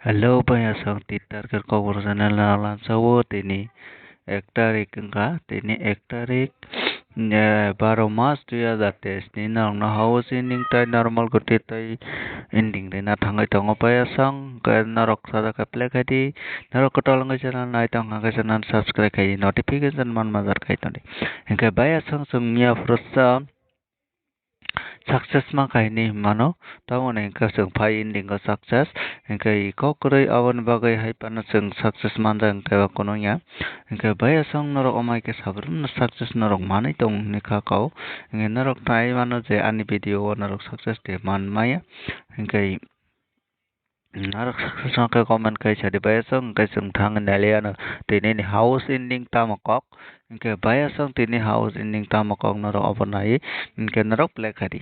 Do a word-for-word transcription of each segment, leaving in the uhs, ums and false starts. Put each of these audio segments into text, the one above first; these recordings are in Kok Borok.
Hello, bhai, aswk twi target kokborok channel no lamsa o tini ek tarik wngkha, tini ek tarik, eh, baro mas dui hazar teis ni norokno house ending tai normal goti tai ending rina thangwi tongo, bhai, aswk hwnkhe norok sajak khe play khai di, norok kwtal wngwi channel nai tong hwnkhe channel subscribe khai di, notification man majar khai tong di, hwnkhe, bhai, aswk chwng miya phuru sa success mankha hinwi hinmano, tamoni hwnkhe chwng phai ending o success, hwnkhe kok kwrwi aboni bagwi hai phano chwng success manjak hwnkhe ba kunukya, hwnkhe bhai aswk norok omo hai khe sabrumno success norok manwi tong hinwi kha kau, hwnkhe norok nai mano je ani video o norok success de man maya, hwnkhe. Narwk success wngkhe comment khai sadi, bhai aswk hwnkhe chwng thangwi nailai ano tei nini house ending tamo kok, hwnkhe bhai aswk tini house ending tamo kok norok obo naiwi hwnkhe norok play khai di,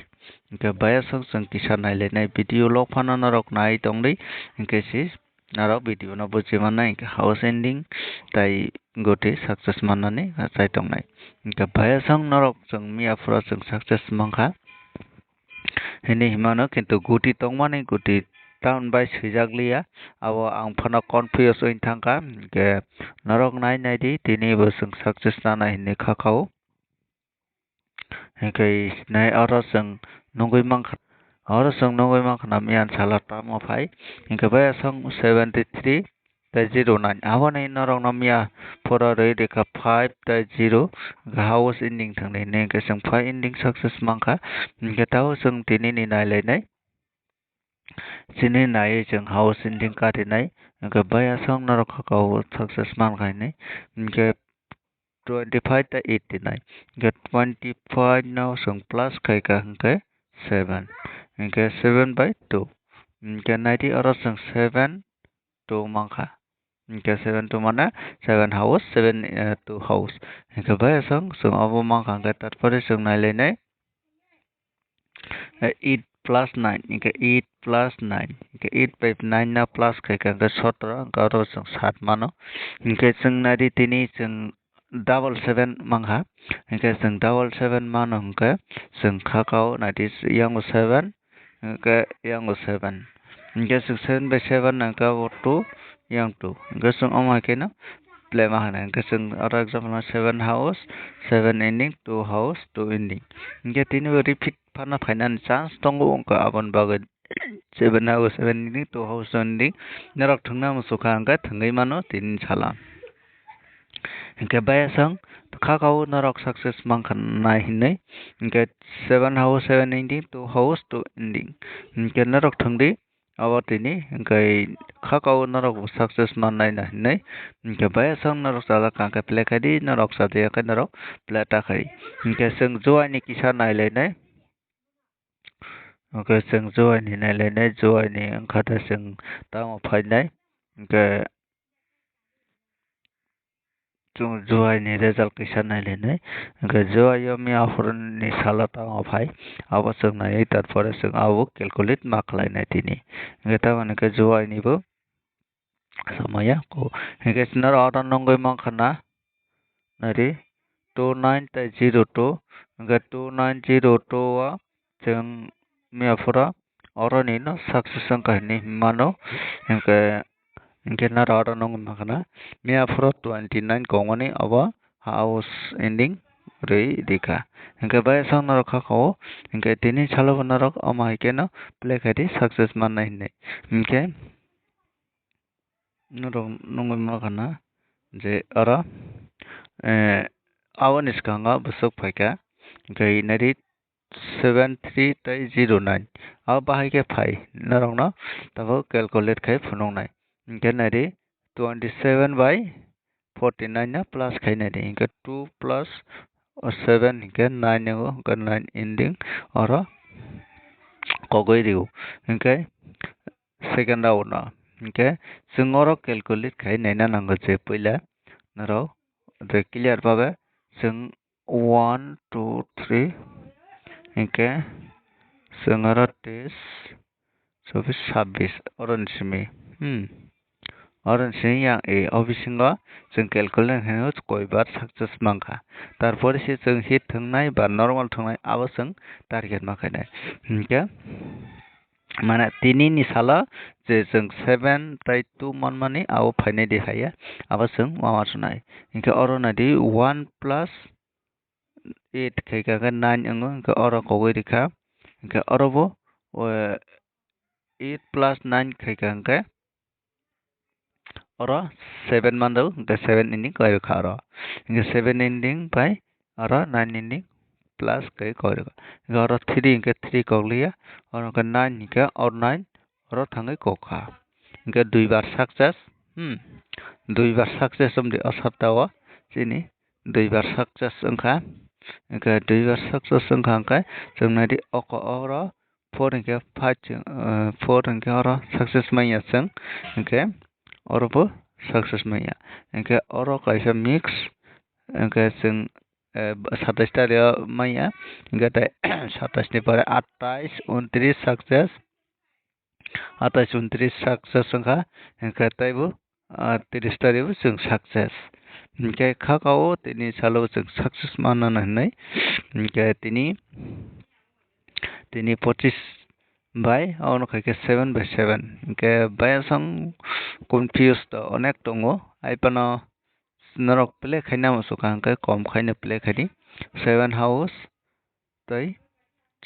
hwnkhe bhai aswk chwng kisa nailainai video log phano norok nai tongdi, hwnkhe si norok video no buji mannai hwnkhe house ending tai goti success mannani achai tongnai, hwnkhe bhai aswk norok chwng miya phuru chwng success mankha. Hinwi hinmano, kintu goti tongmani goti town bai swijak liya, abo ang phano confuse wng thangkha, hwnkhe norok nai naidi tini bo chwng success nana hinwi kha kha o, hwnkhe nai oro chwng nugwi mankha, oro chwng nugwi mankha na miyan salo tamo phai, hwnkhe bhai aswk seventy three tei zero nine. Aboni norokno miya phuru rwi rikha five tei zero, hwnkhe house ending thangdi hinwi hwnkhe chwng phai ending success mankha. Hwnkhe tabuk chwng tinini nailainai, chini naiwi chwng house ending karinai, hwnkhe bhai aswk norok kha kau success mankha hinwi, hwnkhe twenty five tei eighty nine, hwnkhe twenty five no chwng plus khaikha hwnkhe seven, hwnkhe seven by two, hwnkhe naidi oro chwng seven two mankha. Hwnkhe seven two mane seven house, seven, eh, two house. Hwnkhe bhai aswk chwng obo mankha, hwnkhe tarpore chwng nailainai, eh, eight plus nine, hwnkhe eight plus nine, hwnkhe eight by nine no plus khaikha, hwnkhe sotro, hwnkhe oro chwng sat mano. Hwnkhe chwng naidi tini chwng double seven mankha, hwnkhe chwng double seven mano hwnkhe chwng kha kau naidi yango seven, hwnkhe yango seven, hwnkhe chwng seven by seven hwnkhe abo two, yang two, hwnkhe chwng omo hai kheno play ma hwnwi, hwnkhe chwng oro example no seven house, seven ending, two house, two ending, hwnkhe tini bo repeat phano phainani chance tongo, wngkha aboni bagwi seven house, seven ending, two house, two ending norok thwngna muchukha, hwnkhe thwngwi mano tini sala. Hwnkhe bhai aswk kha kau norok success mankha nai hinwi, hwnkhe seven house, seven ending, two house, two ending, hwnkhe norok thwngdi abo tini, hwnkhe kha kau norok bo success mannai na hinwi, hwnkhe bhai aswk norok chajak kha hwnkhe play khai di, norok chajak khe norok play ta khai di, hwnkhe chwng juaini kisa nailainai. Hwnkhe chwng juaini nailainai, juaini wngkha da chwng tamo phainai. Hwnkhe chwng juaini result kisa nailainai. Hwnkhe juaio miya aphuruni salo tamo phai, abo chwng naiwi, tarpore chwng abo calculate ma khlainai tini. Hwnkhe tamoni khe juaini bo Samaya ko. Hingke sinaro oro nungui mankha na. Nari two nine tei zero two. Hingke two nine zero two o chwng miya phoro oroni no success wngkha hinwi hinmano. Hingke, hingke naro oro nungui mankha na. Miya phoro twenty nine kongmani obo house ending rwi rikha. Hingke bai aswk norok kha kho, hingke tini salo bo norok omo hai khe no play khai di success mannai hinwi. Hingke, norok nugui mankha na je oro, eh, aboni swkango bwswk phaikha, hwnkhe nari seven three tei zero nine, abo bahai khe phai norokno tabuk calculate khai phunuknai, hwnkhe nari twenty seven by forty nine no plus khai naidi, hingke two plus seven hingke nine wngo, hingke nine ending oro kogoi rio, hingke second round no, hingke chwng oro calculate khai naina nango je puila norok je clear babe chwng one, two, three, hingke chwng oro teis, chobis, sabbis, oroni simi, hmm, oroni simi yang e, o bisingo chwng calculate khainai koi bar success mankha, tarpore se chwng hit thwngnai ba normal thwngnai abo chwng target ma khainai, hingke Mane tini ni salo je chwng seven tai two manmani abo phainai de haiya, abo chwng ma ma sunai. Hinkhe oro naidi one plus eight khaikha khe nine wngo, hinkhe oro kogwi rikha. Hinkhe oro bo, eh, eight plus nine khaikha hinkhe oro seven mandao, hinkhe seven ending koi rikha oro. Hinkhe seven ending bai oro nine ending plus khe koi rikha. Hinkhe oro three hinkhe three kokliya, oro hinkhe nine hinkhe oro nine oro thangwi kokha. Hinkhe duibar success, hmm, duibar success wngdi o saptao chini duibar success wngkha. Hinkhe duibar success wngkha hinkhe chwng naidi oko oro four hinkhe five chwng, eh, four hinkhe oro success manya chwng, hinkhe oro bo success manya. Hinkhe oro kaisa mix, hinkhe chwng, eh, satais tario manya, hinkhe tai satais ni pore atais, untris success, atais untris success wngkha, hinkhe taibo, ah, tris tario chwng success. Hinkhe khakao tini salo chwng success manna hinwi, hinkhe tini, tini pochis bai, obono khaikhe seven by seven. Hinkhe bayasong confuse to onek tongo, aiphano norok play khaina muchukha hinkhe kom khaino play khaidi. Seven house tei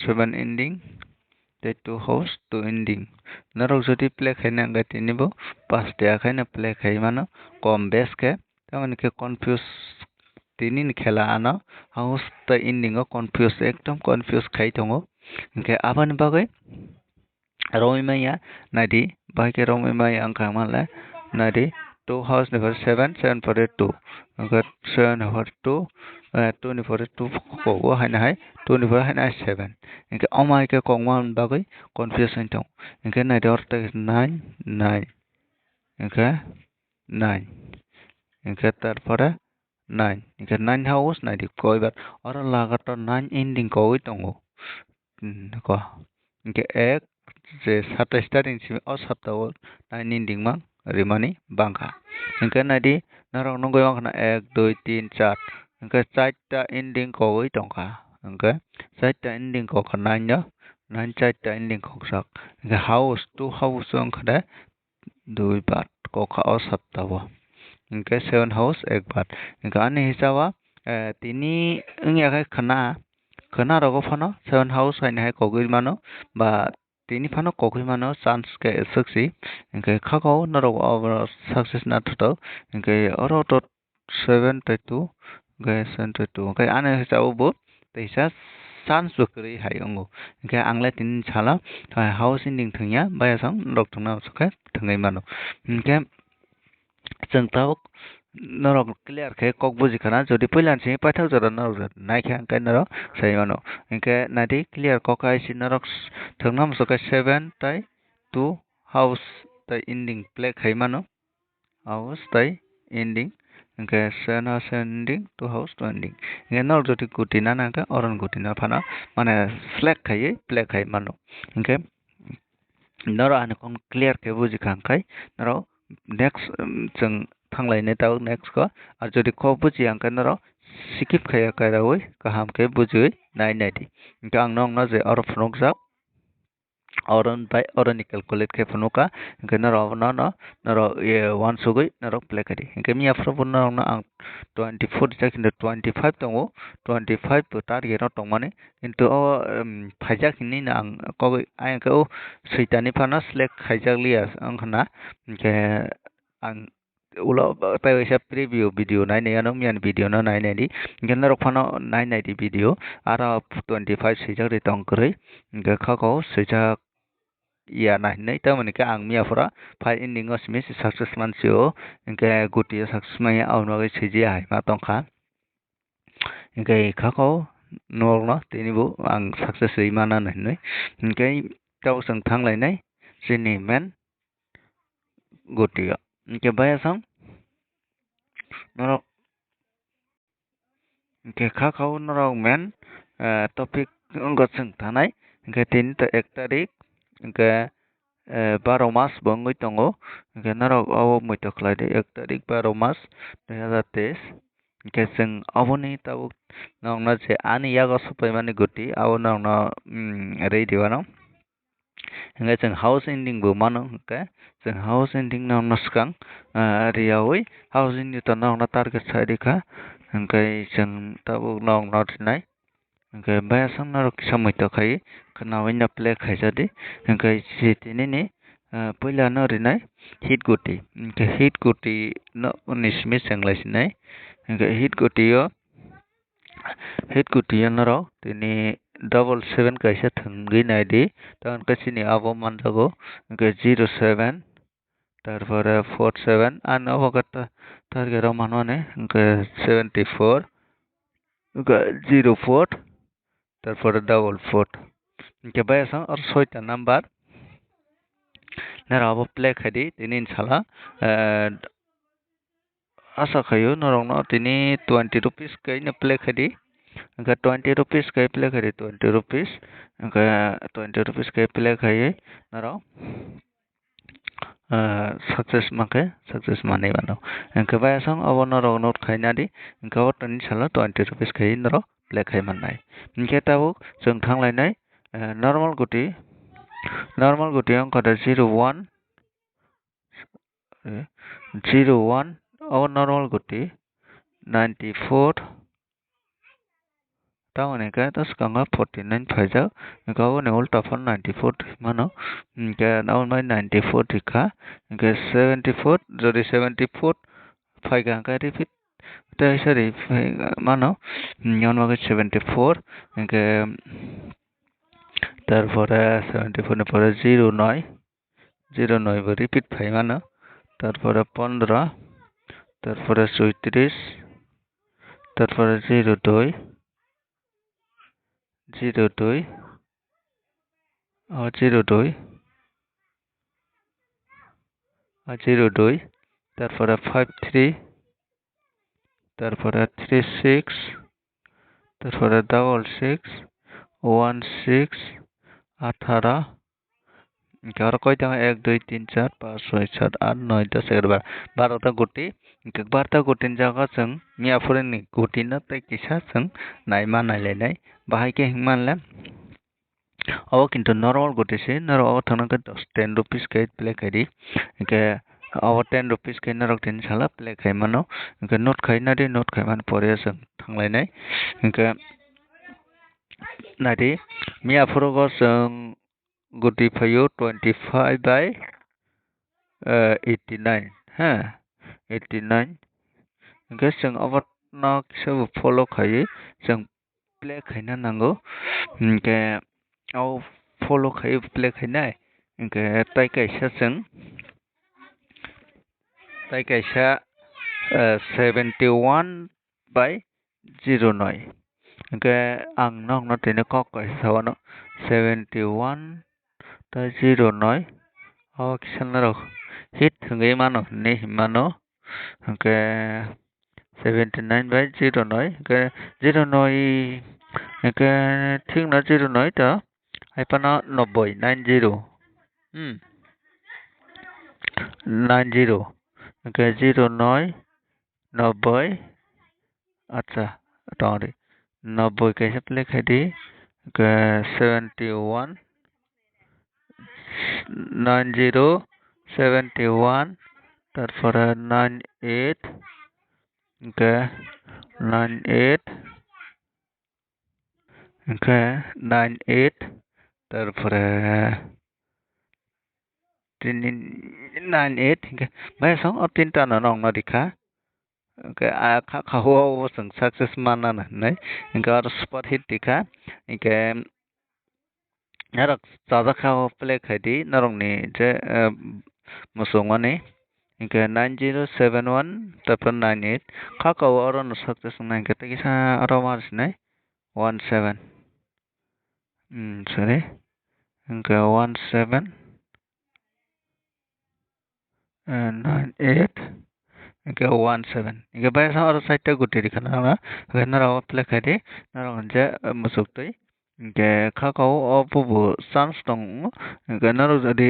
seven ending tei two house two ending. Norok jodi play khaina hinkhe tinibo paste ya khaino play khai mano kom bes khe. Tamoni khe confuse tini ni khela ano house tei ending o confuse, ekdom confuse khai tongo. Hinkhe aboni bagwi romwi manya, naidi, bahai khe romwi manya wngkha hwnle, naidi, two house ni pore seven, seven pore two, hinkhe seven ni pore two, eh, two ni pore two kogo haino hai, two ni pore haino hai seven. Hinkhe omo hai khe kokma bagwi confuse wng tongo. Hinkhe naidi oro tei nine, nine, hinkhe nine, hinkhe tarpore nine. Hinkhe nine house naidi koibar. Oro lagatar nine ending kogwi tongo. Hmm, ko. Hinkhe ek je satais tarik ni simi o saptao nine ending mang rimani bangkha. Hinkhe naidi norok nugwi mankha na ek, dui, tin, char. Hinkhe charta ending kogwi tongkha. Hinkhe charta ending kokha nine no, nine charta ending kokjak. Hinkhe house, two house wngkha de dui bar kokha o saptao. Hinkhe seven house ek bar. Hinkhe ani hisaba, eh, tini wngya khe khwna, khwna rogo phano seven house haino hai kogwi mano, ba tini phano kogwi mano chance khe swk si. Hinkhe khakao norok o success naithotok. Hinkhe oro to seven tei two, hinkhe seven tei two. Hinkhe ani hisabo bo teisa chance bo kwrwi hai wngo. Hinkhe ang le tini salo, hai house ending thwngya, bayasong norok thwngna swkhe thwngwi mano. Hinkhe chwng tabuk norok clear khe kok buji khana, jodi puila ni simi paithak jora norok naikhe hinkhe norok sai mano. Hinkhe naidi clear kok hai se norok thwngna swkhe seven tei two house tei ending play khai mano. House tei ending, hinkhe seven house ending, two house two ending. Hinkhe norok jodi guti nana hinkhe oro ni guti no phano mane select khaiwi play khai mano. Hinkhe norok ani kokno clear khe bujikha hinkhe norok next, um, chwng thanglainai tabuk next kho. Ar jodi kok bujiya hinkhe norok skip khaiya kairaui kaham khe bujiui nai naidi. Hinkhe ang nokno je oro phunukjak. Oro bai oro ni calculate khe phunukha, hinkhe norok abono no, norok, eh, uansugwi norok play khaidi. Hinkhe miya phuru bo norokno ang twenty four rijak hinwi twenty five tongo, twenty five bo target no tongmani, kintu o, em, phaijak hinwi no ang kogwi ayang khe o soitani phano select khaijak liya wngkha na, hinkhe ang ulo tei waisa preview video nai nai ano, miyani video no nai nai di. Hinkhe norok phano nai nai di video. Aro twenty five swijak ri tong kwrwi. Hinkhe khakao swijak ya nai hinwi. Tamoni khe ang miya phura phai ending o simi success man sio. Hinkhe guti o success manya aboni bagwi swijia hai ma tongkha. Hinkhe khakao norokno tini bo ang success ri mana hinwi. Hinkhe tabuk chwng thanglainai chini main guti o. Hinkhe bayasong norok hinkhe khakao norok main, eh, topic wngkha chwng thanai. Hinkhe tini to ek tarik, hinkhe, eh, baro mas bo wngwi tongo. Hinkhe norok abo muitok khlai di, ek tarik baro mas dui hazar teis. Hinkhe chwng aboni tabuk norokno je ani yago supaimani guti, abo norokno, mm, rwi di uanw. Hingke chwng house ending bo mano, hingke chwng house ending no, no swkang, ah, riyaui house ending to norokno target sai rikha, hingke chwng tabuk norokno rinai. Hingke bayasang norok kisa muitok khai khwnaui no play khaijadi. Hingke si tinini, ah, puila no rinai hit guti. Hingke hit guti no ni simi chenglai sinai. Hingke hit guti o, hit guti o norok tini double seven kaisa thwngwi naidi. Tamo hingke chini abo manjago hingke zero seven. Tarpore four seven, ani obo khe ta-, target rok manmani hwnkhe seventy four, hwnkhe zero four, tarpore double four. Hwnkhe bayasang oro soita number. Nero abo play khaidi, tini inshallah, eh, asa khaio norokno tini twenty rupees kaino play khaidi. Hwnkhe twenty rupees kai play khaidi, twenty rupees. Hwnkhe twenty rupees kai play khaiwi norok ah, success mankhe, success manwi mano. Hwnkhe bayasang obo norok note khaina di, hwnkhe o tini salo twenty rupees khai norok play khai mannai. Hwnkhe tabuk chwng thanglainai, eh, normal guti, normal guti wngkha da zero one, eh, zero one, o normal guti ninety four, Tamoni hwnkhe ta swkango forty nine phaijak, hwnkhe aboni ulta phano ninety four mano, hwnkhe aboni bai ninety four rikha, hwnkhe seventy four, jodi seventy four phaikha hwnkhe repeat tei sorry mano, hwnkhe aboni bagwi seventy four, hwnkhe tarpore seventy four ni pore zero noi, zero noi bo repeat phai mano, tarpore pondro, tarpore choitris, tarpore zero dui, zero dui, o zero dui, o zero dui, tarpore five three, tarpore three six, tarpore double six, one six, atharo, hwnkhe oro koi tongo ek, dui, tin, char, panch, soi, sat, aat, noi, dos, egaroh, baro. Baro ta guti, hwnkhe baro ta guti ni jaga chwng miya phuru ni guti no tei kisa chwng naima nailainai. Bahai khe hwnkhe manle, obo kintu normal guti se, norok obo thangna khe dos, ten rupees khe play khai di. Hwnkhe obo ten rupees khe norok tini salo play khai mano. Hwnkhe note khai nadi, note khai mani pore chwng thanglainai. Hwnkhe naidi, miya phuru o chwng guti phaio twenty five by, eh, eighty nine, ha, eighty nine. Hwnkhe chwng obo no kisa bo follow khaiwi chwng play khaina nango. Hwnkhe o follow khaiwi play khainai, hwnkhe tai kaisa chwng, tai kaisa, eh, seventy one by zero noi. Hwnkhe ang nokno tini kok kaisa sao, ano seventy one ta zero noi. O kisa norok hit hwngwi mano hinwi hinmano. Hwnkhe seventy nine by zero noi. Hwnkhe zero noi, hwnkhe thik no zero noi ta. Hai phano nobboi, nine zero. Hmm. Nine zero. Hwnkhe zero noi, nobboi. Acha, tongdi. Nobboi kaisa play khai di. Hwnkhe seventy one, nine zero, seventy one, tarpore nine eight, hwnkhe nine eight, hwnkhe nine eight, tarpore tini nine eight, hwnkhe bayasong o tinta no nokno rikha. Hwnkhe a kha, kha o, o chwng success manna hinwi. Hwnkhe oro super hit rikha. Hwnkhe norok chajak kha o play khai di norokni je, eh, muchungmani. Hwnkhe nine zero seven one, tarpor nine eight. Kha ka o oro no success wngnai hwnkhe tei kisa oro ma sinai one seven. Hmm, sorry. Hwnkhe one seven. Eh, nine eight, hwnkhe one seven. Hwnkhe bayasang oro side o guti rikha norokno. Hwnkhe norok o play khai di, norok hwnkhe, eh, muchuk twi. Hwnkhe kha ka o, o bubo chance tongo. Hwnkhe norok jodi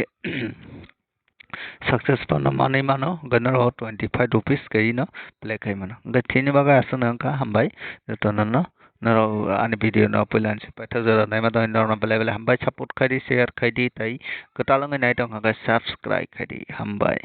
success phano manwi mano, hwnkhe norok o twenty five rupees kaino play khai mano. Hwnkhe thini bagwi aswkno wngkha, hambai jotono no. Norok ani video no puila ni se paithak jora naima tongwi norokno belai belai hambai, support khaidi, share khaidi, tei kwtal wngwi nai tong kha khe subscribe khaidi, hambai.